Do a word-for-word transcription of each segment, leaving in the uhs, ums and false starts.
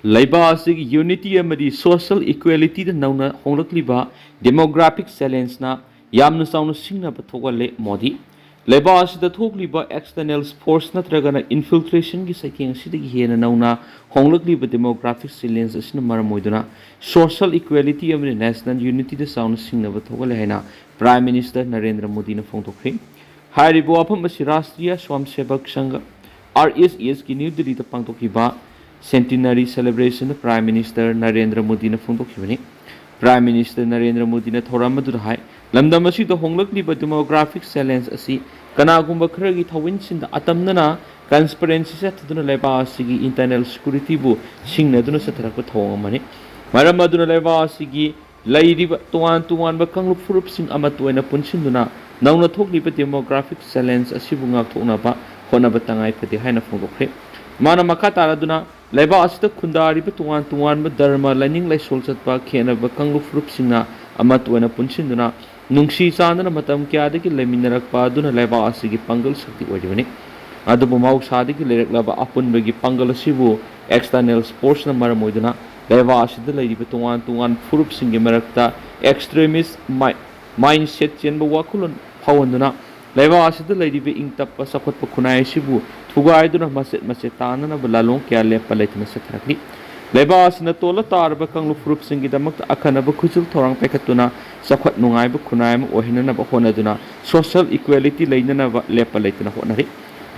ꯂꯩꯕꯥꯛ ꯑꯁꯤꯒꯤ unity ꯑꯃꯗꯤ social equalityꯗ ꯅꯧꯅ ꯍꯣꯡꯂꯛꯂꯤꯕ demographic challengeꯅ ꯌꯥꯝꯅ ꯆꯥꯎꯅ ꯁꯤꯡꯅꯕ ꯊꯣꯛꯍꯜꯂꯦ꯫ ꯃꯣꯗꯤ꯫ ꯂꯩꯕꯥꯛ ꯑꯁꯤꯗ ꯊꯣꯛꯂꯤꯕ external force ꯅꯠꯇ꯭ꯔꯒꯅ infiltrationꯒꯤ ꯆꯩꯊꯦꯡ ꯑꯁꯤꯗꯒꯤ ꯍꯦꯟꯅ ꯅꯧꯅ ꯍꯣꯡꯂꯛꯂꯤꯕ demographic challenge ꯑꯁꯤꯅ ꯃꯔꯝ ꯑꯣꯏꯗꯨꯅ social equality ꯑꯃꯗꯤ national unityꯗ ꯆꯥꯎꯅ ꯁꯤꯡꯅꯕ ꯊꯣꯛꯍꯜꯂꯦ ꯍꯥꯏꯅ Prime Minister ꯅꯔꯦꯟꯗ꯭ꯔ ꯃꯣꯗꯤꯅ ꯐꯣꯡꯗꯣꯛꯈ꯭ꯔꯦ꯫ ꯍꯥꯏꯔꯤꯕ ꯋꯥꯐꯝ ꯑꯁꯤ ꯔꯥꯁꯇ꯭ꯔꯤꯌꯥ ꯁ꯭ꯋꯥꯝ ꯁꯦꯕꯛ ꯁꯪꯘ, RSSꯀꯤ ꯅ꯭ꯌꯨ ꯗꯤꯜꯂꯤꯗ ꯄꯥꯡꯊꯣꯛꯈꯤꯕ centenary celebrationꯗ Prime Minister ꯅꯔꯦꯟꯗ꯭ꯔ ꯃꯣꯗꯤꯅ ꯐꯣꯡꯗꯣꯛꯈꯤꯕꯅꯤ꯫ Prime Minister ꯅꯔꯦꯟꯗ꯭ꯔ ꯃꯣꯗꯤꯅ ꯊꯧꯔꯝ ꯑꯗꯨꯗ ꯍꯥꯏ, ꯂꯝꯗꯝ ꯑꯁꯤꯗ ꯍꯣꯡꯂꯛꯂꯤꯕ demographic challenge ꯑꯁꯤ ꯀꯅꯥꯒꯨꯝꯕ ꯈꯔꯒꯤ ꯊꯧꯑꯣꯏꯟꯁꯤꯡꯗ ꯑꯇꯝꯅꯅ conspiracy ꯆꯠꯊꯗꯨꯅ ꯂꯩꯕꯥꯛ ꯑꯁꯤꯒꯤ internal securityꯕꯨ ꯁꯤꯡꯅꯗꯨꯅ ꯆꯠꯊꯔꯛꯄ ꯊꯧꯑꯣꯡ ꯑꯃꯅꯤ꯫ ꯃꯔꯝ ꯑꯗꯨꯅ ꯂꯩꯕꯥꯛ ꯑꯁꯤꯒꯤ ꯂꯩꯔꯤꯕ ꯇꯣꯉꯥꯟ ꯇꯣꯉꯥꯟꯕ ꯀꯥꯡꯂꯨꯞ ꯐꯨꯔꯨꯞꯁꯤꯡ ꯑꯃꯠꯇ ꯑꯣꯏꯅ ꯄꯨꯟꯁꯤꯟꯗꯨꯅ ꯅꯧꯅ ꯊꯣꯛꯂꯤꯕ demographic challenge ꯑꯁꯤꯕꯨ ꯉꯥꯛꯊꯣꯛꯅꯕ ꯍꯣꯠꯅꯕ ꯇꯉꯥꯏ ꯐꯗꯦ ꯍꯥꯏꯅ ꯐꯣꯡꯗꯣꯛꯈ꯭ꯔꯦ꯫ ꯃꯥꯅ ꯃꯈꯥ ꯇꯥꯔꯗꯨꯅ ꯂꯩꯕꯥꯛ ꯑꯁꯤꯗ ꯈꯨꯟꯗꯥꯔꯤꯕ ꯇꯣꯉꯥꯟ ꯇꯣꯉꯥꯟꯕ ꯙꯔꯃ, ꯂꯥꯏꯅꯤꯡ ꯂꯥꯏꯁꯣꯜ ꯆꯠꯄ ꯈꯦꯠꯅꯕ ꯀꯥꯡꯂꯨꯞ ꯐꯨꯔꯨꯞꯁꯤꯡꯅ ꯑꯃꯠꯇ ꯑꯣꯏꯅ ꯄꯨꯟꯁꯤꯟꯗꯨꯅ ꯅꯨꯡꯁꯤ ꯆꯥꯟꯅꯅ ꯃꯇꯝ ꯀꯌꯥꯗꯒꯤ ꯂꯩꯃꯤꯟꯅꯔꯛꯄ ꯑꯗꯨꯅ ꯂꯩꯕꯥꯛ ꯑꯁꯤꯒꯤ ꯄꯥꯡꯒꯜ ꯁꯛꯇꯤ ꯑꯣꯏꯔꯤꯕꯅꯤ꯫ ꯑꯗꯨꯕꯨ ꯃꯍꯧꯁꯥꯗꯒꯤ ꯂꯩꯔꯛꯂꯕ ꯑꯄꯨꯟꯕꯒꯤ ꯄꯥꯡꯒꯜ ꯑꯁꯤꯕꯨ external forceꯅ ꯃꯔꯝ ꯑꯣꯏꯗꯨꯅ ꯂꯩꯕꯥꯛ ꯑꯁꯤꯗ ꯂꯩꯔꯤꯕ ꯇꯣꯉꯥꯟ ꯇꯣꯉꯥꯟꯕ ꯐꯨꯔꯨꯞꯁꯤꯡꯒꯤ ꯃꯔꯛꯇ extremist mindset ꯆꯦꯟꯕ ꯋꯥꯈꯜꯂꯣꯟ ꯐꯥꯎꯍꯟꯗꯨꯅ ꯂꯩꯕꯥꯛ ꯑꯁꯤꯗ ꯂꯩꯔꯤꯕ ꯏꯪ ꯇꯞꯄ ꯆꯥꯎꯈꯠꯄ ꯈꯨꯟꯅꯥꯏ ꯑꯁꯤꯕꯨ ꯊꯨꯒꯥꯏꯗꯨꯅ ꯃꯆꯦꯠ ꯃꯆꯦꯠ ꯇꯥꯅꯅꯕ ꯂꯥꯂꯣꯡ ꯀꯌꯥ ꯂꯦꯞꯄ ꯂꯩꯇꯅ ꯆꯠꯊꯔꯛꯂꯤ꯫ ꯂꯩꯕꯥꯛ ꯑꯁꯤꯅ ꯇꯣꯜꯂ ꯇꯥꯔꯕ ꯀꯥꯡꯂꯨꯞ ꯐꯨꯔꯨꯞꯁꯤꯡꯒꯤꯗꯃꯛꯇ ꯑꯈꯟꯅꯕ ꯈꯨꯖꯤꯜ ꯊꯧꯔꯥꯡ ꯄꯥꯏꯈꯠꯇꯨꯅ ꯆꯥꯎꯈꯠ ꯅꯨꯡꯉꯥꯏꯕ ꯈꯨꯟꯅꯥꯏ ꯑꯃ ꯑꯣꯏꯍꯟꯅꯅꯕ ꯍꯣꯠꯅꯗꯨꯅ social equality ꯂꯩꯅꯅꯕ ꯂꯦꯞꯄ ꯂꯩꯇꯅ ꯍꯣꯠꯅꯔꯤ꯫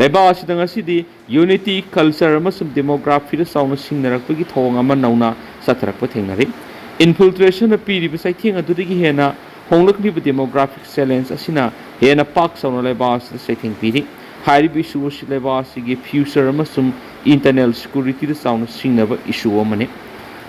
ꯂꯩꯕꯥꯛ ꯑꯁꯤꯗ ꯉꯁꯤꯗꯤ unity, culture ꯑꯃꯁꯨꯡ demographyꯗ ꯆꯥꯎꯅ ꯁꯤꯡꯅꯔꯛꯄꯒꯤ ꯊꯧꯑꯣꯡ ꯑꯃ ꯅꯧꯅ ꯆꯠꯊꯔꯛꯄ ꯊꯦꯡꯅꯔꯤ꯫ Infiltrationꯅ ꯄꯤꯔꯤꯕ ꯆꯩꯊꯦꯡ ꯑꯗꯨꯗꯒꯤ ꯍꯦꯟꯅ ꯍꯣꯡꯂꯛꯂꯤꯕ demographic challenge ꯑꯁꯤꯅ ꯍꯦꯟꯅ ꯄꯥꯛ ꯆꯥꯎꯅ ꯂꯩꯕꯥꯛ ꯑꯁꯤꯗ ꯆꯩꯊꯦꯡ ꯄꯤꯔꯤ꯫ ꯍꯥꯏꯔꯤꯕ issue ꯑꯁꯤ ꯂꯩꯕꯥꯛ ꯑꯁꯤꯒꯤ future ꯑꯃꯁꯨꯡ internal securityꯗ ꯆꯥꯎꯅ ꯁꯤꯡꯅꯕ issue ꯑꯃꯅꯤ꯫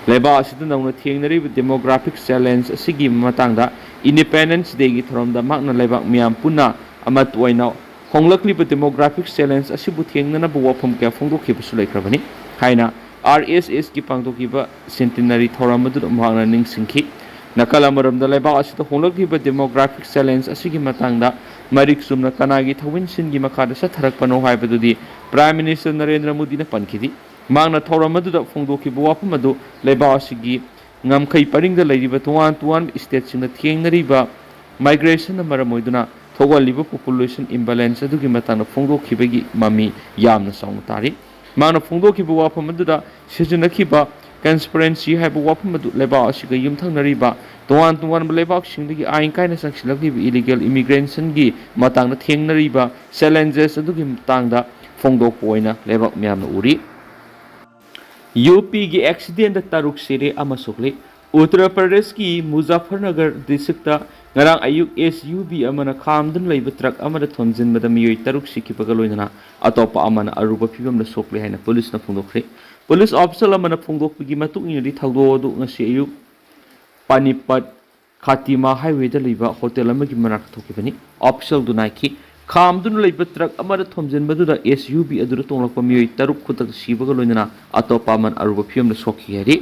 ꯂꯩꯕꯥꯛ ꯑꯁꯤꯗ ꯅꯧꯅ ꯊꯦꯡꯅꯔꯤꯕ demographic challenge ꯑꯁꯤꯒꯤ ꯃꯇꯥꯡꯗ Independence Dayꯒꯤ ꯊꯧꯔꯝꯗ ꯃꯍꯥꯛꯅ ꯂꯩꯕꯥꯛ ꯃꯤꯌꯥꯝ ꯄꯨꯟꯅ ꯑꯃꯠꯇ ꯑꯣꯏꯅ ꯍꯣꯡꯂꯛꯂꯤꯕ demographic challenge ꯑꯁꯤꯕꯨ ꯊꯦꯡꯅꯅꯕ ꯋꯥꯐꯝ ꯀꯌꯥ ꯐꯣꯡꯗꯣꯛꯈꯤꯕꯁꯨ ꯂꯩꯈ꯭ꯔꯕꯅꯤ ꯍꯥꯏꯅ RSSꯀꯤ ꯄꯥꯡꯊꯣꯛꯈꯤꯕ centenary ꯊꯧꯔꯝ ꯑꯗꯨꯗ ꯃꯍꯥꯛꯅ ꯅꯤꯡꯁꯤꯡꯈꯤ꯫ ꯅꯥꯀꯜ ꯑꯃꯔꯣꯝꯗ ꯂꯩꯕꯥꯛ ꯑꯁꯤꯗ ꯍꯣꯡꯂꯛꯂꯤꯕ demographic challenge ꯑꯁꯤꯒꯤ ꯃꯇꯥꯡꯗ ꯃꯔꯤꯛ ꯆꯨꯝꯅ ꯀꯅꯥꯒꯤ ꯊꯧꯃꯤꯟꯁꯤꯟꯒꯤ ꯃꯈꯥꯗ ꯆꯠꯊꯔꯛꯄꯅꯣ ꯍꯥꯏꯕꯗꯨꯗꯤ Prime Minister ꯅꯔꯦꯟꯗ꯭ꯔ ꯃꯣꯗꯤꯅ ꯄꯟꯈꯤꯗꯦ꯫ ꯃꯍꯥꯛꯅ ꯊꯧꯔꯝ ꯑꯗꯨꯗ ꯐꯣꯡꯗꯣꯛꯈꯤꯕ ꯋꯥꯐꯝ ꯑꯗꯨ ꯂꯩꯕꯥꯛ ꯑꯁꯤꯒꯤ ꯉꯝꯈꯩ ꯄꯔꯤꯡꯗ ꯂꯩꯔꯤꯕ ꯇꯣꯉꯥꯟ ꯇꯣꯉꯥꯟꯕ ꯁ꯭ꯇꯦꯠꯁꯤꯡꯅ ꯊꯦꯡꯅꯔꯤꯕ ꯃꯥꯏꯒ꯭ꯔꯦꯁꯟꯅ ꯃꯔꯝ ꯑꯣꯏꯗꯨꯅ ꯊꯣꯛꯍꯜꯂꯤꯕ ꯄꯣꯄꯨꯂꯦꯁꯟ ꯏꯝꯕꯦꯂꯦꯟꯁ ꯑꯗꯨꯒꯤ ꯃꯇꯥꯡꯗ ꯐꯣꯡꯗꯣꯛꯈꯤꯕꯒꯤ ꯃꯃꯤ ꯌꯥꯝꯅ ꯆꯥꯎꯅ ꯇꯥꯔꯤ꯫ ꯃꯍꯥꯛꯅ ꯐꯣꯡꯗꯣꯛꯈꯤꯕ ꯋꯥꯐꯝ ꯑꯗꯨꯗ ꯁꯤꯖꯤꯟꯅꯈꯤꯕ ꯀꯟꯁꯄꯔꯦꯟꯁꯤ ꯍꯥꯏꯕ ꯋꯥꯐꯝ ꯑꯗꯨ ꯂꯩꯕꯥꯛ ꯑꯁꯤꯒ ꯌꯨꯝꯊꯪꯅꯔꯤꯕ ꯇꯣꯉꯥꯟ ꯇꯣꯉꯥꯟꯕ ꯂꯩꯕꯥꯛꯁꯤꯡꯗꯒꯤ ꯑꯥꯏꯟ ꯀꯥꯏꯅ ꯆꯪꯁꯤꯜꯂꯛꯂꯤꯕ ꯏꯂꯤꯒꯦꯜ ꯏꯃꯤꯒ꯭ꯔꯦꯁꯟꯒꯤ ꯃꯇꯥꯡꯗ ꯊꯦꯡꯅꯔꯤꯕ ꯆꯦꯂꯦꯟꯖꯦꯁ ꯑꯗꯨꯒꯤ ꯃꯇꯥꯡꯗ ꯐꯣꯡꯗꯣꯛꯄ ꯑꯣꯏꯅ ꯂꯩꯕꯥꯛ ꯃꯤꯌꯥꯝꯅ ꯎꯔꯤ꯫ ꯌꯨ ꯄꯤꯒꯤ ꯑꯦꯛꯁꯤꯗꯦꯟꯗ ꯇꯔꯨꯛ ꯁꯤꯔꯦ ꯑꯃ ꯁꯣꯛꯂꯦ꯫ ꯎꯠꯇꯔ ꯄ꯭ꯔꯗꯦꯁꯀꯤ ꯃꯨꯖꯥꯐꯔꯅꯒꯔ ꯗꯤꯁꯇ꯭ꯔꯤꯛꯇ ꯉꯔꯥꯡ ꯑꯌꯨꯛ ꯑꯦꯁ ꯌꯨ ꯕꯤ ꯑꯃꯅ ꯈꯥꯝꯗꯨꯅ ꯂꯩꯕ ꯇ꯭ꯔꯛ ꯑꯃꯗ ꯊꯣꯝꯖꯤꯟꯕꯗ ꯃꯤꯑꯣꯏ ꯇꯔꯨꯛ ꯁꯤꯈꯤꯕꯒ ꯂꯣꯏꯅꯅ ꯑꯇꯣꯞꯄ ꯑꯃꯅ ꯑꯔꯨꯕ ꯐꯤꯕꯝꯗ ꯁꯣꯛꯂꯦ ꯍꯥꯏꯅ ꯄꯨꯂꯤꯁꯅ ꯐꯣꯡꯗꯣꯛꯈ꯭ꯔꯦ꯫ ꯄꯨꯂꯤꯁ ꯑꯣꯐꯤꯁꯦꯜ ꯑꯃꯅ ꯐꯣꯡꯗꯣꯛꯄꯒꯤ ꯃꯇꯨꯡ ꯏꯟꯅꯗꯤ ꯊꯧꯗꯣꯛ ꯑꯗꯨ ꯉꯁꯤ ꯑꯌꯨꯛ ꯄꯥꯅꯤꯄꯠ ꯈꯥꯇꯤꯃꯥ ꯍꯥꯏꯋꯦꯗ ꯂꯩꯕ ꯍꯣꯇꯦꯜ ꯑꯃꯒꯤ ꯃꯅꯥꯛꯇ ꯊꯣꯛꯈꯤꯕꯅꯤ꯫ ꯑꯣꯐꯤꯁꯦꯜꯗꯨꯅ ꯍꯥꯏꯈꯤ, ꯈꯥꯝꯗꯨꯅ ꯂꯩꯕ ꯇ꯭ꯔꯛ ꯑꯃꯗ ꯊꯣꯝꯖꯤꯟꯕꯗꯨꯗ ꯑꯦꯁ ꯌꯨ ꯕꯤ ꯑꯗꯨꯗ ꯇꯣꯡꯂꯛꯄ ꯃꯤꯑꯣꯏ ꯇꯔꯨꯛ ꯈꯨꯗꯛꯇ ꯁꯤꯕꯒ ꯂꯣꯏꯅꯅ ꯑꯇꯣꯞꯄ ꯑꯃꯅ ꯑꯔꯨꯕ ꯐꯤꯕꯝꯗ ꯁꯣꯛꯈꯤ ꯍꯥꯏꯔꯤ꯫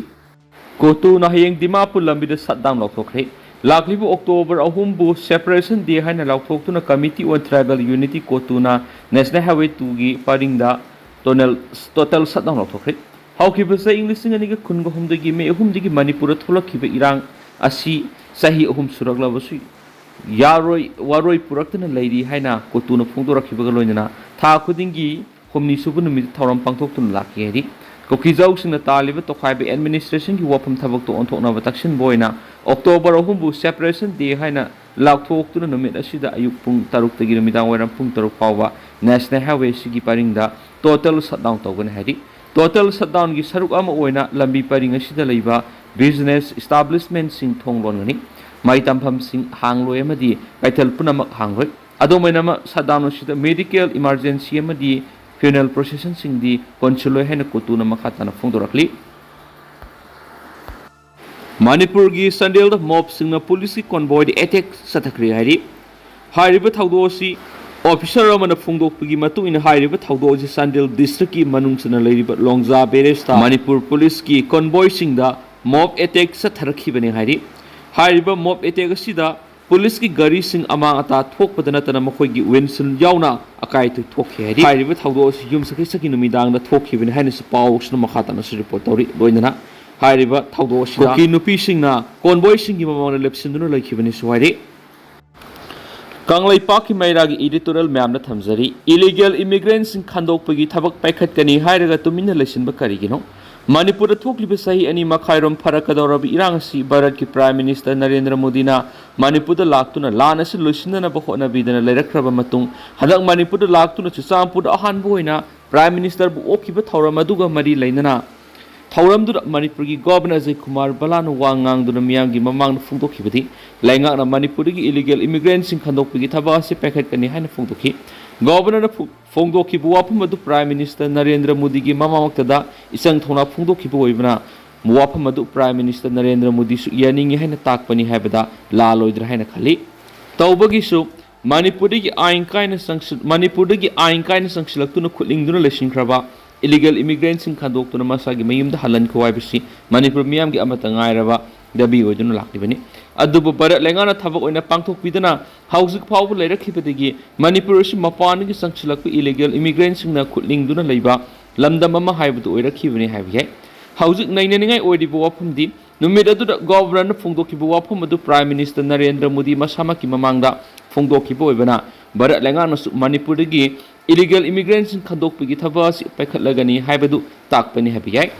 ꯀꯣꯇꯨꯅ ꯍꯌꯦꯡ ꯗꯤꯃꯥꯄꯨꯔ ꯂꯝꯕꯤꯗ ꯁꯠ ꯗꯥꯎꯟ ꯂꯥꯎꯊꯣꯛꯈ꯭ꯔꯦ꯫ ꯂꯥꯛꯂꯤꯕ ꯑꯣꯛꯇꯣꯕꯔ ꯑꯍꯨꯝꯕꯨ ꯁꯦꯄꯔꯦꯁꯟ ꯗꯦ ꯍꯥꯏꯅ ꯂꯥꯎꯊꯣꯛꯇꯨꯅ ꯀꯃꯤꯇꯤ ꯑꯣꯟ ꯇ꯭ꯔꯥꯏꯕꯦꯜ ꯌꯨꯅꯤꯇꯤ ꯀꯣꯇꯨꯅ ꯅꯦꯁꯅꯦꯜ ꯍꯥꯏꯋꯦ ꯇꯨꯒꯤ ꯄꯔꯤꯡꯗ ꯇꯣꯅꯦꯜ, ꯇꯣꯇꯦꯜ ꯁꯠ ꯗꯥꯎꯟ ꯂꯥꯎꯊꯣꯛꯈ꯭ꯔꯦ꯫ ꯍꯧꯈꯤꯕ ꯆꯍꯤ ꯂꯤꯁꯤꯡ ꯑꯅꯤꯒ ꯀꯨꯟꯒ ꯍꯨꯝꯗꯣꯏꯒꯤ ꯃꯦ ꯑꯍꯨꯝꯗꯒꯤ ꯃꯅꯤꯄꯨꯔꯗ ꯊꯣꯛꯂꯛꯈꯤꯕ ꯏꯔꯥꯡ ꯑꯁꯤ ꯆꯍꯤ ꯑꯍꯨꯝ ꯁꯨꯔꯛꯂꯕꯁꯨ ꯌꯥꯔꯣꯏ, ꯋꯥꯔꯣꯏ ꯄꯨꯔꯛꯇꯨꯅ ꯂꯩꯔꯤ ꯍꯥꯏꯅ ꯀꯣꯇꯨꯅ ꯐꯣꯡꯗꯣꯔꯛꯈꯤꯕꯒ ꯂꯣꯏꯅꯅ ꯊꯥ ꯈꯨꯗꯤꯡꯒꯤ ꯍꯨꯝꯅꯤ ꯁꯨꯕ ꯅꯨꯃꯤꯠꯇ ꯊꯧꯔꯝ ꯄꯥꯡꯊꯣꯛꯇꯨꯅ ꯂꯥꯛꯈꯤ ꯍꯥꯏꯔꯤ꯫ ꯀꯨꯀꯤꯖꯥꯎꯁꯤꯡꯅ ꯇꯥꯜꯂꯤꯕ ꯇꯣꯈꯥꯏꯕ ꯑꯦꯗꯃꯤꯅꯤꯁꯇ꯭ꯔꯦꯁꯟꯒꯤ ꯋꯥꯐꯝ ꯊꯕꯛꯇ ꯑꯣꯟꯊꯣꯛꯅꯕ ꯇꯛꯁꯤꯟꯕ ꯑꯣꯏꯅ ꯑꯣꯛꯇꯣꯕꯔ ꯑꯍꯨꯝꯕꯨ ꯁꯦꯄꯔꯦꯁꯟ ꯗꯦ ꯍꯥꯏꯅ ꯂꯥꯎꯊꯣꯛꯇꯨꯅ ꯅꯨꯃꯤꯠ ꯑꯁꯤꯗ ꯑꯌꯨꯛ ꯄꯨꯡ ꯇꯔꯨꯛꯇꯒꯤ ꯅꯨꯃꯤꯗꯥꯡ ꯋꯥꯏꯔꯝ ꯄꯨꯡ ꯇꯔꯨꯛ ꯐꯥꯎꯕ ꯅꯦꯁꯅꯦꯜ ꯍꯥꯏꯋꯦ ꯑꯁꯤꯒꯤ ꯄꯔꯤꯡꯗ ꯇꯣꯇꯦꯜ ꯁꯠꯗꯥꯎꯟ ꯇꯧꯒꯅꯤ ꯍꯥꯏꯔꯤ꯫ ꯇꯣꯇꯦꯜ ꯁꯠꯗꯥꯎꯟꯒꯤ ꯁꯔꯨꯛ ꯑꯃ ꯑꯣꯏꯅ ꯂꯝꯕꯤ ꯄꯔꯤꯡ ꯑꯁꯤꯗ ꯂꯩꯕ ꯕꯤꯖꯤꯅꯦꯁ ꯏꯁꯇꯥꯕ꯭ꯂꯤꯁꯃꯦꯟꯁꯤꯡ ꯊꯣꯡ ꯂꯣꯟꯒꯅꯤ꯫ ꯃꯍꯩ ꯇꯝꯐꯝꯁꯤꯡ ꯍꯥꯡꯂꯣꯏ ꯑꯃꯗꯤ ꯀꯩꯊꯦꯜ ꯄꯨꯝꯅꯃꯛ ꯍꯥꯡꯂꯣꯏ꯫ ꯑꯗꯨꯝ ꯑꯣꯏꯅꯃꯛ, ꯁꯠꯗꯥꯎꯟ ꯑꯁꯤꯗ ꯃꯦꯗꯤꯀꯦꯜ ꯏꯃꯥꯔꯖꯦꯟꯁꯤ ꯑꯃꯗꯤ ꯐ꯭ꯌꯨꯅꯦꯔꯦꯜ ꯄ꯭ꯔꯣꯁꯦꯁꯟꯁꯤꯡꯗꯤ ꯀꯣꯟꯁꯤꯜꯂꯣꯏ ꯍꯥꯏꯅ ꯀꯣꯇꯨꯅ ꯃꯈꯥ ꯇꯥꯅ ꯐꯣꯡꯗꯣꯔꯛꯂꯤ꯫ ꯃꯅꯤꯄꯨꯔꯒꯤ ꯆꯥꯟꯗꯦꯜꯗ ꯃꯣꯞꯁꯤꯡꯅ ꯄꯨꯂꯤꯁꯀꯤ ꯀꯣꯟꯕꯣꯏꯗ ꯑꯦꯇꯦꯛ ꯆꯠꯊꯈ꯭ꯔꯦ ꯍꯥꯏꯔꯤ꯫ ꯍꯥꯏꯔꯤꯕ ꯊꯧꯗꯣꯛ ꯑꯁꯤ ꯑꯣꯐꯤꯁꯥꯔ ꯑꯃꯅ ꯐꯣꯡꯗꯣꯛꯄꯒꯤ ꯃꯇꯨꯡ ꯏꯟꯅ, ꯍꯥꯏꯔꯤꯕ ꯊꯧꯗꯣꯛ ꯑꯁꯤ ꯆꯥꯟꯗꯦꯜ ꯗꯤꯁꯇ꯭ꯔꯤꯛꯀꯤ ꯃꯅꯨꯡ ꯆꯟꯅ ꯂꯩꯔꯤꯕ ꯂꯣꯡꯖꯥ ꯕꯦꯔꯦꯖꯇ ꯃꯅꯤꯄꯨꯔ ꯄꯨꯂꯤꯁꯀꯤ ꯀꯣꯟꯕꯣꯏꯁꯤꯡꯗ ꯃꯣꯞ ꯑꯦꯇꯦꯛ ꯆꯠꯊꯔꯛꯈꯤꯕꯅꯤ ꯍꯥꯏꯔꯤ꯫ ꯍꯥꯏꯔꯤꯕ ꯃꯣꯞ ꯑꯦꯇꯦꯛ ꯑꯁꯤꯗ ꯄꯨꯂꯤꯁꯀꯤ ꯒꯥꯔꯤꯁꯤꯡ ꯑꯃꯥꯡ ꯑꯇꯥ ꯊꯣꯛꯄꯗ ꯅꯠꯇꯅ ꯃꯈꯣꯏꯒꯤ ꯋꯤꯟꯁꯤꯜ ꯌꯥꯎꯅ ꯑꯀꯥꯏ ꯑꯊꯣꯏ ꯊꯣꯛꯈꯤ ꯍꯥꯏꯔꯤ꯫ ꯍꯥꯏꯔꯤꯕ ꯊꯧꯗꯣꯛ ꯑꯁꯤ ꯌꯨꯝꯁꯀꯩꯁꯒꯤ ꯅꯨꯃꯤꯗꯥꯡꯗ ꯊꯣꯛꯈꯤꯕꯅꯤ ꯍꯥꯏꯅꯁꯨ ꯄꯥꯎ ꯑꯁꯤꯅ ꯃꯈꯥ ꯇꯥꯅꯁꯨ ꯔꯤꯄꯣꯔꯠ ꯇꯧꯔꯤ꯫ ꯂꯣꯏꯅꯅ ꯍꯥꯏꯔꯤꯕ ꯊꯧꯗꯣꯛ ꯑꯁꯤꯗ ꯀꯨꯀꯤ ꯅꯨꯄꯤꯁꯤꯡꯅ ꯀꯣꯟꯕꯣꯏꯁꯤꯡꯒꯤ ꯃꯃꯥꯡꯗ ꯂꯦꯞꯁꯤꯟꯗꯨꯅ ꯂꯩꯈꯤꯕꯅꯤꯁꯨ ꯍꯥꯏꯔꯤ꯫ ꯀꯪꯂꯩꯄꯥꯛꯀꯤ ꯃꯩꯔꯥꯒꯤ editorial ꯃꯌꯥꯝꯅ ꯊꯝꯖꯔꯤ꯫ Illegal immigrantꯁꯤꯡ ꯈꯟꯗꯣꯛꯄꯒꯤ ꯊꯕꯛ ꯄꯥꯏꯈꯠꯀꯅꯤ ꯍꯥꯏꯔꯒ ꯇꯨꯃꯤꯟꯅ ꯂꯩꯁꯤꯟꯕ ꯀꯔꯤꯒꯤꯅꯣ? ꯃꯅꯤꯄꯨꯔꯗ ꯊꯣꯛꯂꯤꯕ ꯆꯍꯤ ꯑꯅꯤ ꯃꯈꯥꯏꯔꯣꯝ ꯐꯔꯛꯀꯗꯧꯔꯕ ꯏꯔꯥꯡ ꯑꯁꯤ ꯚꯥꯔꯠꯀꯤ Prime Minister ꯅꯔꯦꯟꯗ꯭ꯔ ꯃꯣꯗꯤꯅ ꯃꯅꯤꯄꯨꯔꯗ ꯂꯥꯛꯇꯨꯅ ꯂꯥꯟ ꯑꯁꯤ ꯂꯣꯏꯁꯤꯟꯅꯅꯕ ꯍꯣꯠꯅꯕꯤꯗꯅ ꯂꯩꯔꯛꯈ꯭ꯔꯕ ꯃꯇꯨꯡ, ꯍꯟꯗꯛ ꯃꯅꯤꯄꯨꯔꯗ ꯂꯥꯛꯇꯨꯅ ꯆꯨꯔꯆꯥꯟꯄꯨꯔꯗ ꯑꯍꯥꯟꯕ ꯑꯣꯏꯅ Prime Ministerꯕꯨ ꯑꯣꯛꯈꯤꯕ ꯊꯧꯔꯝ ꯑꯗꯨꯒ ꯃꯔꯤ ꯂꯩꯅꯅ ꯊꯧꯔꯝꯗꯨꯗ ꯃꯅꯤꯄꯨꯔꯒꯤ Governor ꯑꯖꯌ ꯀꯨꯃꯥꯔ ꯚꯜꯂꯥꯅ ꯋꯥ ꯉꯥꯡꯗꯨꯅ ꯃꯤꯌꯥꯝꯒꯤ ꯃꯃꯥꯡꯗ ꯐꯣꯡꯗꯣꯛꯈꯤꯕꯗꯤ, ꯂꯩꯉꯥꯛꯅ ꯃꯅꯤꯄꯨꯔꯗꯒꯤ illegal immigrantꯁꯤꯡ ꯈꯟꯗꯣꯛꯄꯒꯤ ꯊꯕꯛ ꯑꯁꯤ ꯄꯥꯏꯈꯠꯀꯅꯤ ꯍꯥꯏꯅ ꯐꯣꯡꯗꯣꯛꯈꯤ꯫ Governorꯅ ꯐꯣ-, ꯐꯣꯡꯗꯣꯛꯈꯤꯕ ꯋꯥꯐꯝ ꯑꯗꯨ Prime Minister ꯅꯔꯦꯟꯗ꯭ꯔ ꯃꯣꯗꯤꯒꯤ ꯃꯃꯥꯡꯃꯛꯇꯗ ꯏꯆꯪ ꯊꯧꯅ ꯐꯣꯡꯗꯣꯛꯈꯤꯕ ꯑꯣꯏꯕꯅ, ꯋꯥꯐꯝ ꯑꯗꯨ Prime Minister ꯅꯔꯦꯟꯗ꯭ꯔ ꯃꯣꯗꯤꯁꯨ ꯌꯥꯅꯤꯡꯏ ꯍꯥꯏꯅ ꯇꯥꯛꯄꯅꯤ ꯍꯥꯏꯕꯗ ꯂꯥꯜꯂꯣꯏꯗ꯭ꯔꯥ ꯍꯥꯏꯅ ꯈꯜꯂꯤ꯫ ꯇꯧꯕꯒꯤꯁꯨ ꯃꯅꯤꯄꯨꯔꯗꯒꯤ ꯑꯥꯏꯟ ꯀꯥꯏꯅ ꯆꯪꯁꯤꯜ-, ꯃꯅꯤꯄꯨꯔꯗꯒꯤ ꯑꯥꯏꯟ ꯀꯥꯏꯅ ꯆꯪꯁꯤꯜꯂꯛꯇꯨꯅ ꯈꯨꯠꯂꯤꯡꯗꯨꯅ ꯂꯩꯁꯤꯟꯈ꯭ꯔꯕ illegal immigrantꯁꯤꯡ ꯈꯟꯗꯣꯛꯇꯨꯅ ꯃꯁꯥꯒꯤ ꯃꯌꯨꯝꯗ ꯍꯜꯍꯟꯈꯣ ꯍꯥꯏꯕꯁꯤ ꯃꯅꯤꯄꯨꯔ ꯃꯤꯌꯥꯝꯒꯤ ꯑꯃꯠꯇ ꯉꯥꯏꯔꯕ ꯗꯥꯕꯤ ꯑꯣꯏꯗꯨꯅ ꯂꯥꯛꯂꯤꯕꯅꯤ꯫ ꯑꯗꯨꯕꯨ ꯚꯥꯔꯠ ꯂꯩꯉꯥꯛꯅ ꯊꯕꯛ ꯑꯣꯏꯅ ꯄꯥꯡꯊꯣꯛꯄꯤꯗꯅ ꯍꯧꯖꯤꯛ ꯐꯥꯎꯕ ꯂꯩꯔꯛꯈꯤꯕꯗꯒꯤ ꯃꯅꯤꯄꯨꯔ ꯑꯁꯤ ꯃꯄꯥꯟꯗꯒꯤ ꯆꯪꯁꯤꯜꯂꯛꯄ illegal immigrantꯁꯤꯡꯅ ꯈꯨꯠꯂꯤꯡꯗꯨꯅ ꯂꯩꯕ ꯂꯝꯗꯝ ꯑꯃ ꯍꯥꯏꯕꯗꯨ ꯑꯣꯏꯔꯛꯈꯤꯕꯅꯤ ꯍꯥꯏꯕ ꯌꯥꯏ꯫ ꯍꯧꯖꯤꯛ ꯅꯩꯅꯅꯤꯡꯉꯥꯏ ꯑꯣꯏꯔꯤꯕ ꯋꯥꯐꯝꯗꯤ, ꯅꯨꯃꯤꯠ ꯑꯗꯨꯗ Governorꯅ ꯐꯣꯡꯗꯣꯛꯈꯤꯕ ꯋꯥꯐꯝ ꯑꯗꯨ Prime Minister ꯅꯔꯦꯟꯗ꯭ꯔ ꯃꯣꯗꯤ ꯃꯁꯥꯃꯛꯀꯤ ꯃꯃꯥꯡꯗ ꯐꯣꯡꯗꯣꯛꯈꯤꯕ ꯑꯣꯏꯕꯅ, ꯚꯥꯔꯠ ꯂꯩꯉꯥꯛꯅꯁꯨ ꯃꯅꯤꯄꯨꯔꯗꯒꯤ illegal immigrantꯁꯤꯡ ꯈꯟꯗꯣꯛꯄꯒꯤ ꯊꯕꯛ ꯑꯁꯤ ꯄꯥꯏꯈꯠꯂꯒꯅꯤ ꯍꯥꯏꯕꯗꯨ ꯇꯥꯛꯄꯅꯤ ꯍꯥꯏꯕ ꯌꯥꯏ꯫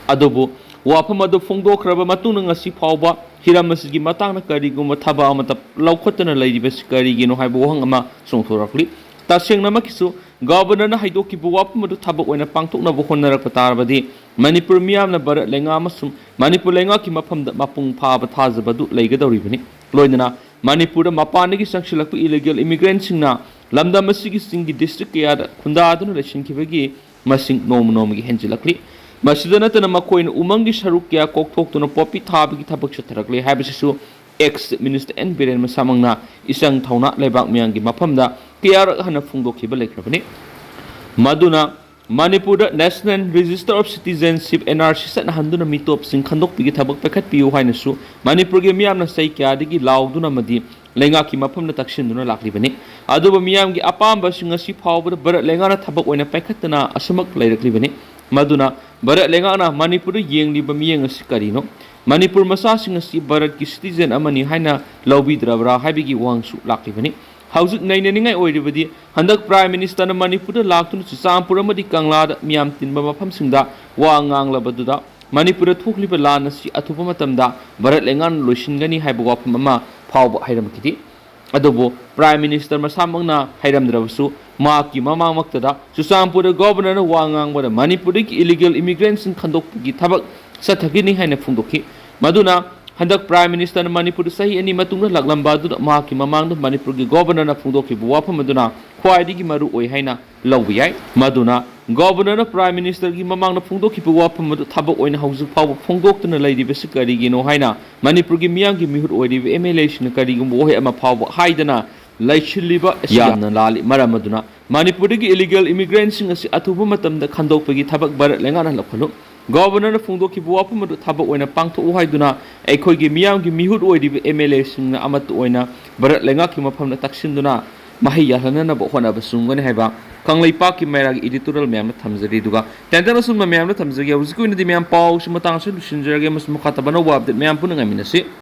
ꯑꯗꯨꯕꯨ ꯋꯥꯐꯝ ꯑꯗꯨ ꯐꯣꯡꯗꯣꯛꯈ꯭ꯔꯕ ꯃꯇꯨꯡꯗ ꯉꯁꯤ ꯐꯥꯎꯕ ꯍꯤꯔꯝ ꯑꯁꯤꯒꯤ ꯃꯇꯥꯡꯗ ꯀꯔꯤꯒꯨꯝꯕ ꯊꯕꯛ ꯑꯃꯠꯇ ꯂꯧꯈꯠꯇꯅ ꯂꯩꯔꯤꯕꯁꯤ ꯀꯔꯤꯒꯤꯅꯣ ꯍꯥꯏꯕ ꯋꯥꯍꯪ ꯑꯃ ꯆꯣꯡꯊꯣꯔꯛꯂꯤ꯫ ꯇꯁꯦꯡꯅꯃꯛꯀꯤꯁꯨ Governorꯅ ꯍꯥꯏꯗꯣꯛꯈꯤꯕ ꯋꯥꯐꯝ ꯑꯗꯨ ꯊꯕꯛ ꯑꯣꯏꯅ ꯄꯥꯡꯊꯣꯛꯅꯕ ꯍꯣꯠꯅꯔꯛꯄ ꯇꯥꯔꯕꯗꯤ, ꯃꯅꯤꯄꯨꯔ ꯃꯤꯌꯥꯝꯅ ꯚꯥꯔꯠ ꯂꯩꯉꯥꯛ ꯑꯃꯁꯨꯡ ꯃꯅꯤꯄꯨꯔ ꯂꯩꯉꯥꯛꯀꯤ ꯃꯐꯝꯗ ꯃꯄꯨꯡ ꯐꯥꯕ ꯊꯥꯖꯕ ꯑꯗꯨ ꯂꯩꯒꯗꯧꯔꯤꯕꯅꯤ꯫ ꯂꯣꯏꯅꯅ ꯃꯅꯤꯄꯨꯔꯗ ꯃꯄꯥꯟꯗꯒꯤ ꯆꯪꯁꯤꯜꯂꯛꯄ illegal immigrantꯁꯤꯡꯅ ꯂꯝꯗꯝ ꯑꯁꯤꯒꯤ ꯆꯤꯡꯒꯤ district ꯀꯌꯥꯗ ꯈꯨꯟꯗꯥꯗꯨꯅ ꯂꯩꯁꯤꯟꯈꯤꯕꯒꯤ ꯃꯁꯤꯡ ꯅꯣꯡꯃ ꯅꯣꯡꯃꯒꯤ ꯍꯦꯟꯖꯤꯜꯂꯛꯂꯤ꯫ ꯃꯁꯤꯗ ꯅꯠꯇꯅ ꯃꯈꯣꯏꯅ ꯎꯃꯪꯒꯤ ꯁꯔꯨꯛ ꯀꯌꯥ ꯀꯣꯛꯊꯣꯛꯇꯨꯅ ꯄꯣꯄꯤ ꯊꯥꯕꯒꯤ ꯊꯕꯛ ꯆꯠꯊꯔꯛꯂꯤ ꯍꯥꯏꯕꯁꯤꯁꯨ ex Chief Minister N Biren ꯃꯁꯥꯃꯛꯅ ꯏꯆꯪ ꯊꯧꯅ ꯂꯩꯕꯥꯛ ꯃꯤꯌꯥꯝꯒꯤ ꯃꯐꯝꯗ ꯀꯌꯥꯔꯛ ꯍꯟꯅ ꯐꯣꯡꯗꯣꯛꯈꯤꯕ ꯂꯩꯈ꯭ꯔꯕꯅꯤ꯫ ꯃꯗꯨꯅ ꯃꯅꯤꯄꯨꯔꯗ National Register of Citizenship, N R C, ꯆꯠꯅꯍꯟꯗꯨꯅ ꯃꯤꯇꯣꯞꯁꯤꯡ ꯈꯟꯗꯣꯛꯄꯒꯤ ꯊꯕꯛ ꯄꯥꯏꯈꯠꯄꯤꯌꯨ ꯍꯥꯏꯅꯁꯨ ꯃꯅꯤꯄꯨꯔꯒꯤ ꯃꯤꯌꯥꯝꯅ ꯆꯍꯤ ꯀꯌꯥꯗꯒꯤ ꯂꯥꯎꯗꯨꯅ ꯑꯃꯗꯤ ꯂꯩꯉꯥꯛꯀꯤ ꯃꯐꯝꯗ ꯇꯛꯁꯤꯟꯗꯨꯅ ꯂꯥꯛꯂꯤꯕꯅꯤ꯫ ꯑꯗꯨꯕꯨ ꯃꯤꯌꯥꯝꯒꯤ ꯑꯄꯥꯝꯕꯁꯤꯡ ꯑꯁꯤ ꯐꯥꯎꯕꯗ ꯚꯥꯔꯠ ꯂꯩꯉꯥꯛꯅ ꯊꯕꯛ ꯑꯣꯏꯅ ꯄꯥꯏꯈꯠꯇꯅ ꯑꯁꯨꯃꯛ ꯂꯩꯔꯛꯂꯤꯕꯅꯤ꯫ ꯃꯗꯨꯅ ꯚꯥꯔꯠ ꯂꯩꯉꯥꯛꯅ ꯃꯅꯤꯄꯨꯔꯗ ꯌꯦꯡꯂꯤꯕ ꯃꯤꯠꯌꯦꯡ ꯑꯁꯤ ꯀꯔꯤꯅꯣ? ꯃꯅꯤꯄꯨꯔ ꯃꯆꯥꯁꯤꯡ ꯑꯁꯤ ꯚꯥꯔꯠꯀꯤ citizen ꯑꯃꯅꯤ ꯍꯥꯏꯅ ꯂꯧꯕꯤꯗ꯭ꯔꯕ꯭ꯔꯥ ꯍꯥꯏꯕꯒꯤ ꯋꯥꯍꯪꯁꯨ ꯂꯥꯛꯂꯤꯕꯅꯤ꯫ ꯍꯧꯖꯤꯛ ꯅꯩꯅꯅꯤꯡꯉꯥꯏ ꯑꯣꯏꯔꯤꯕꯗꯤ, ꯍꯟꯗꯛ Prime Ministerꯅ ꯃꯅꯤꯄꯨꯔꯗ ꯂꯥꯛꯇꯨꯅ ꯆꯨꯔꯆꯥꯟꯄꯨꯔ ꯑꯃꯗꯤ ꯀꯪꯂꯥꯗ ꯃꯤꯌꯥꯝ ꯇꯤꯟꯕ ꯃꯐꯝꯁꯤꯡꯗ ꯋꯥ ꯉꯥꯡꯂꯕꯗꯨꯗ, ꯃꯅꯤꯄꯨꯔꯗ ꯊꯣꯛꯂꯤꯕ ꯂꯥꯟ ꯑꯁꯤ ꯑꯊꯨꯕ ꯃꯇꯝꯗ ꯚꯥꯔꯠ ꯂꯩꯉꯥꯛꯅ ꯂꯣꯏꯁꯤꯟꯒꯅꯤ ꯍꯥꯏꯕ ꯋꯥꯐꯝ ꯑꯃ ꯐꯥꯎꯕ ꯍꯥꯏꯔꯝꯈꯤꯗꯦ꯫ ꯑꯗꯨꯕꯨ Prime Minister ꯃꯁꯥꯃꯛꯅ ꯍꯥꯏꯔꯝꯗ꯭ꯔꯕꯁꯨ, ꯃꯍꯥꯛꯀꯤ ꯃꯃꯥꯡꯃꯛꯇꯗ ꯆꯨꯔꯆꯥꯟꯄꯨꯔꯗ Governorꯅ ꯋꯥ ꯉꯥꯡꯕꯗ ꯃꯅꯤꯄꯨꯔꯗꯒꯤ illegal immigrantꯁꯤꯡ ꯈꯟꯗꯣꯛꯄꯒꯤ ꯊꯕꯛ ꯆꯠꯊꯒꯅꯤ ꯍꯥꯏꯅ ꯐꯣꯡꯗꯣꯛꯈꯤ꯫ ꯃꯗꯨꯅ ꯍꯟꯗꯛ Prime Ministerꯅ ꯃꯅꯤꯄꯨꯔꯗ ꯆꯍꯤ ꯑꯅꯤ ꯃꯇꯨꯡꯗ ꯂꯥꯛꯂꯝꯕ ꯑꯗꯨꯗ ꯃꯍꯥꯛꯀꯤ ꯃꯃꯥꯡꯗ ꯃꯅꯤꯄꯨꯔꯒꯤ Governorꯅ ꯐꯣꯡꯗꯣꯛꯈꯤꯕ ꯋꯥꯐꯝ ꯑꯗꯨꯅ ꯈ꯭ꯋꯥꯏꯗꯒꯤ ꯃꯔꯨ ꯑꯣꯏ ꯍꯥꯏꯅ ꯂꯧꯕ ꯌꯥꯏ꯫ ꯃꯗꯨꯅ Governorꯅ Prime Ministerꯒꯤ ꯃꯃꯥꯡꯗ ꯐꯣꯡꯗꯣꯛꯈꯤꯕ ꯋꯥꯐꯝ ꯑꯗꯨ ꯊꯕꯛ ꯑꯣꯏꯅ ꯍꯧꯖꯤꯛ ꯐꯥꯎꯕ ꯐꯣꯡꯗꯣꯛꯇꯨꯅ ꯂꯩꯔꯤꯕꯁꯤ ꯀꯔꯤꯒꯤꯅꯣ ꯍꯥꯏꯅ ꯃꯅꯤꯄꯨꯔꯒꯤ ꯃꯤꯌꯥꯝꯒꯤ ꯃꯤꯍꯨꯠ ꯑꯣꯏꯔꯤꯕ MLAꯁꯤꯡꯅ ꯀꯔꯤꯒꯨꯝꯕ ꯋꯥꯍꯩ ꯑꯃ ꯐꯥꯎꯕ ꯍꯥꯏꯗꯅ ꯂꯩꯁꯤꯜꯂꯤꯕ ꯑꯁꯤ ꯌꯥꯝꯅ ꯂꯥꯜꯂꯤ꯫ ꯃꯔꯝ ꯑꯗꯨꯅ ꯃꯅꯤꯄꯨꯔꯗꯒꯤ illegal immigrantꯁꯤꯡ ꯑꯁꯤ ꯑꯊꯨꯕ ꯃꯇꯝꯗ ꯈꯟꯗꯣꯛꯄꯒꯤ ꯊꯕꯛ ꯚꯥꯔꯠ ꯂꯩꯉꯥꯛꯅ ꯂꯧꯈꯠꯂꯨ꯫ Governorꯅ ꯐꯣꯡꯗꯣꯛꯈꯤꯕ ꯋꯥꯐꯝ ꯑꯗꯨ ꯊꯕꯛ ꯑꯣꯏꯅ ꯄꯥꯡꯊꯣꯛꯎ ꯍꯥꯏꯗꯨꯅ ꯑꯩꯈꯣꯏꯒꯤ ꯃꯤꯌꯥꯝꯒꯤ ꯃꯤꯍꯨꯠ ꯑꯣꯏꯔꯤꯕ MLAꯁꯤꯡꯅ ꯑꯃꯠꯇ ꯑꯣꯏꯅ ꯚꯥꯔꯠ ꯂꯩꯉꯥꯛꯀꯤ ꯃꯐꯝꯗ ꯇꯛꯁꯤꯟꯗꯨꯅ ꯃꯍꯩ ꯌꯥꯜꯍꯟꯅꯅꯕ ꯍꯣꯠꯅꯕ ꯆꯨꯝꯒꯅꯤ ꯍꯥꯏꯕ ꯀꯪꯂꯩꯄꯥꯛꯀꯤ ꯃꯩꯔꯥꯒꯤ editorial ꯃꯌꯥꯝꯅ ꯊꯝꯖꯔꯤ꯫ ꯑꯗꯨꯒ ꯇꯦꯟꯇꯛꯅ ꯁꯨꯝꯕ ꯃꯌꯥꯝꯅ ꯊꯝꯖꯒꯦ꯫ ꯍꯧꯖꯤꯛꯀꯤ ꯑꯣꯏꯅꯗꯤ ꯃꯌꯥꯝ ꯄꯥꯎꯁꯤ ꯃꯇꯥꯡꯁꯤꯗ ꯂꯣꯏꯁꯤꯟꯖꯔꯒꯦ, ꯑꯃꯁꯨꯡ ꯃꯈꯥ ꯇꯥꯕ ꯑꯅꯧꯕ update ꯃꯌꯥꯝ ꯄꯨꯟꯅ ꯉꯥꯏꯃꯤꯟꯅꯁꯤ꯫